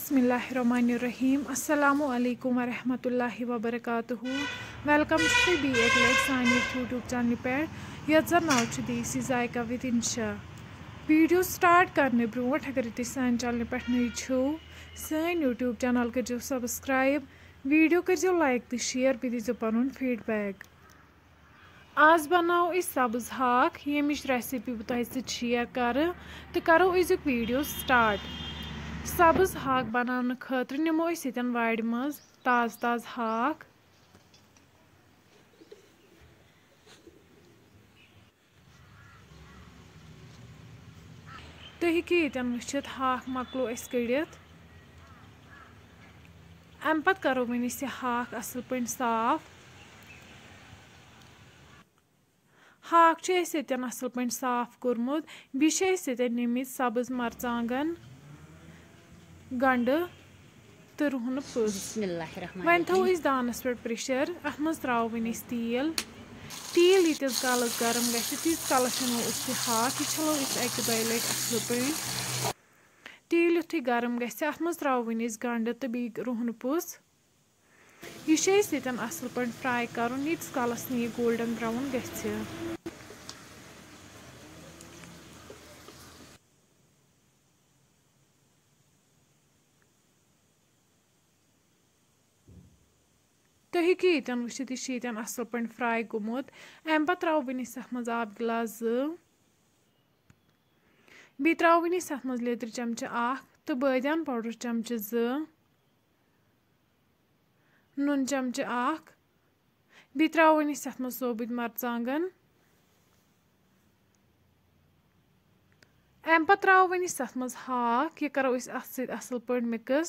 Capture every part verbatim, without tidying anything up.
بسم اللہ الرحمن الرحیم۔ السلام علیکم ورحمۃ اللہ وبرکاتہ۔ ویلکم چھُ تُہۍ بیٚیہِ اَکہِ لَٹہِ سانہِ یَتھ YouTube چینلہِ پٮ۪ٹھ، یَتھ زَن ناو چھُ دیسی ذائقہ with انشا۔ ویڈیو سٹارٹ کرنہٕ برونٛٹھ، اگر تُہۍ سانہِ چینلہِ پٮ۪ٹھ نٔوۍ چھِو، سٲنۍ YouTube چینل کٔرزیٚو subscribe، ویڈیو کٔرزیٚو like تہٕ share، بیٚیہِ دیٖزیٚو پنُن feedback۔ آز بناوو أسۍ سبٕز ہاکھ، ییٚمِچ recipe بہٕ تۄہہِ سۭتۍ share کرٕ، تہٕ کرو أزیُک ویڈیو start۔ سبٕز ہاکھ بناونہٕ خٲطرٕ نِمو أسۍ ییٚتٮ۪ن وارِ منٛز تازٕ تازٕ ہاکھ۔ تُہۍ ہیٚکِو ییٚتٮ۪ن وٕچھِتھ، ہاکھ مۄکلو اَسہِ کٔڑِتھ۔ اَمہِ پَتہٕ کَرو وۄنۍ أسۍ یہِ ہاکھ اَصٕل پٲٹھۍ صاف۔ ہاکھ چھُ اَسہِ ییٚتٮ۪ن اَصٕل پٲٹھۍ صاف کوٚرمُت۔ بیٚیہِ چھِ اَسہِ ییٚتٮ۪ن نِمٕتۍ سَبٕز مَرژانٛگَن، گَنٛڈٕ تہٕ رُہنہٕ پھوٚس۔ بسم اللہ الرحمن وۄنۍ تھاوو الرحیم۔ أسۍ دانَس پٮ۪ٹھ pressure۔ اَتھ منٛز ترٛاوو وۄنۍ أسۍ تیٖل۔ تیٖل ییٖتِس کالَس گرم گژھِ، تیٖتِس کالَس ہٮ۪مو أسۍ یہِ ہاکھ۔ یہِ چھَلو أسۍ اَکہِ دۄیہِ لَٹہِ اَصٕل پٲٹھۍ۔ تیٖل یُتھُے گرم گژھِ، اَتھ منٛز ترٛاوو وۄنۍ أسۍ گَنٛڈٕ تہٕ بیٚیہِ رُہنہٕ پھوٚس۔ یہِ چھِ أسۍ ییٚتٮ۪ن اَصٕل پٲٹھۍ fry کَرُن، ییٖتِس کالَس نہٕ یہِ golden brown گژھِ۔ تُہۍ ہیٚکِو ییٚتٮ۪ن وٕچھِتھ، یہِ چھُ ییٚتٮ۪ن اَصٕل پٲٹھۍ fry گوٚمُت۔ اَمہِ پَتہٕ ترٛاوو وۄنۍ أسۍ اَتھ منٛز آب گِلاس زٕ۔ بیٚیہِ ترٛاوو وۄنۍ أسۍ اَتھ منٛز لیٚدرِ چمچہٕ اَکھ تہٕ بٲدیان powder چمچہٕ زٕ، نُن چمچہٕ اَکھ۔ بیٚیہِ ترٛاوو وۄنۍ أسۍ اَتھ منٛز ثوبوٗتۍ مَرژانٛگَن۔ اَمہِ پَتہٕ ترٛاوو وۄنۍ أسۍ اَتھ منٛز ہاکھ۔ یہِ کَرو أسۍ اَتھ سۭتۍ اَصٕل پٲٹھۍ mix۔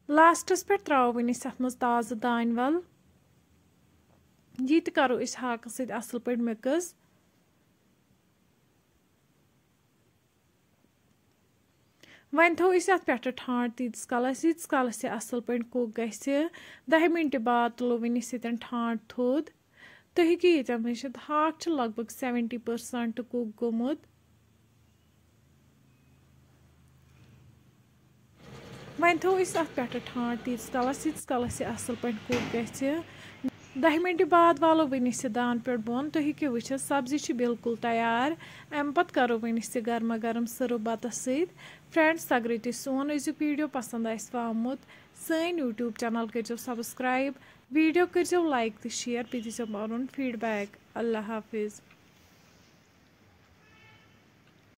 لاسٹَس پٮ۪ٹھ ترٛاوو وۄنۍ أسۍ اَتھ منٛز تازٕ دانہِ وَل۔ یہِ تہِ کَرو أسۍ ہاکَس سۭتۍ اَصٕل پٲٹھۍ mix۔ وۄنۍ تھاوو أسۍ اَتھ پٮ۪ٹھٕ ٹھانٛڈ تیٖتِس کالَس، ییٖتِس کالَس یہِ اَصٕل پٲٹھۍ cook گژھِ۔ دَہہِ مِنٹہِ بعد تُلو وۄنۍ أسۍ ییٚتٮ۪ن ٹھانٛڈ تھوٚد۔ تُہۍ ہیٚکِو ییٚتٮ۪ن وٕچھِتھ، ہاکھ چھُ لگ بگ seventy percent cook گوٚمُت۔ وۄنۍ تھاوو أسۍ اَتھ پٮ۪ٹھٕ ٹھانٛڈ تیٖتِس کالَس، ییٖتِس کالَس یہِ اَصٕل پٲٹھۍ cook گژھِ۔ دَہہِ مِنٹہِ بعد والو وۄنۍ أسۍ یہِ دان پٮ۪ٹھ بۄن۔ تُہۍ ہیٚکِو وٕچھِتھ، سبزی چھِ بالکل تیار۔ اَمہِ پَتہٕ کَرو وۄنۍ أسۍ یہِ گرما گرم serve بَتَس سۭتۍ۔ Friends، اگرے تۄہہِ سون أزیُک ویٖڈیو پَسنٛد آسِوٕ آمُت، سٲنۍ YouTube channel کٔرۍزیو subscribe، ویٖڈیو کٔرۍزیو like تہٕ share، بیٚیہِ دیٖزیو پَنُن feedback۔ اللہ حافظ۔